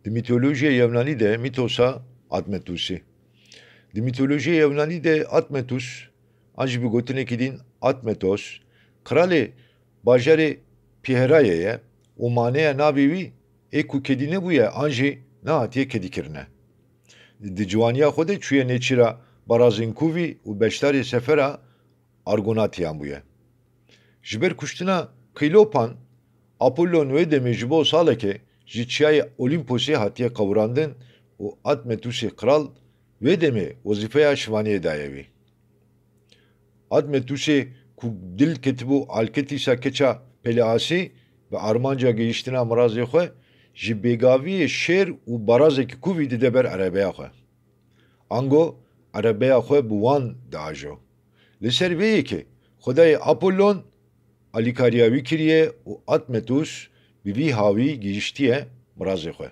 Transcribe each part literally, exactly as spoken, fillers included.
Di mîtolojiyê Yewnanî de mîtosa Admetusê. Di mîtolojiyê Yewnanî de Admetus, an jî bi gotinekî din Admetos, qralê bajarê Pîherayê ye û maneya navê wî ê ku kedî nebûye an jî nehatiye kedîkirine. Di ciwaniya xwe de çûye nêçîra Barazên Kûvî û beşdarê sefera Argonatiyan bûye. Ji ber kuştina Kîlopan, Apollon wê demê ji bo salekê ji çiyayê Olîmposê hatiye qewirandin û Admetusê qral wê demê wezîfeya şivaniyê daye wî. Admetusê ku dil ketibû Alketîsa keça Peleasî bi armanca gihiştina mirazê xwe, ji bêgaviyê şêr û barazekî kûvî dide ber erebeya xwe. Ango erebeya xwe bi wan diajo. Li ser vê yekê xwedayê Apollon alîkariya wî kiriye û Admetus bi vî hawî gihiştiye mirazê xwe.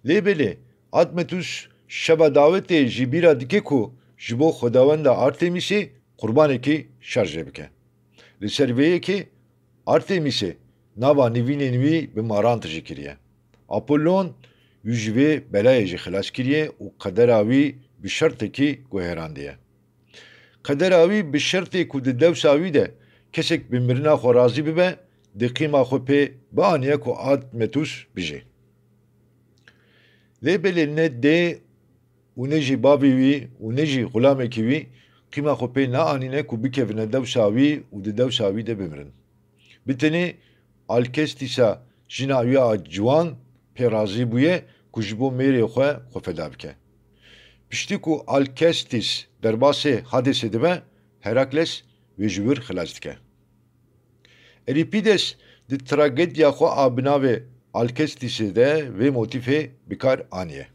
Lê belê Admetus şeva dawetê ji bîra dike ku ji bo xwedawenda Artemîsê qurbanekî şerjê bike. Li ser vê yekê Artemîsê nava nivînên wî bi maran tijî kiriye. Apollon wî ji vê belayê jî xilas kiriye û qedera wî bi şertekî guherandiye. Qedera wî bi şertê ku di dewsa wî de kesek bi mirina xwe razî bibe, di qîma xwe pê bianiye ku Admetus bijî. Lê belê ne dê û ne jî bavê wî û ne jî xulamekî wî qîma xwe pê naanîne ku bikevine dewsa wî û di dewsa wî de bimirin. Bi tenê Alkestîsa jina wî a ciwan pê razî bûye ku ji bo mêrê xwe xwe feda bike. Piştî ku Alkestîs derbasê Hadesê dibe, Herakles wê ji wir xilas dike. Euripides di tragedya xwe a bi navê Alkestîsê de vê motîfê bi kar aniye.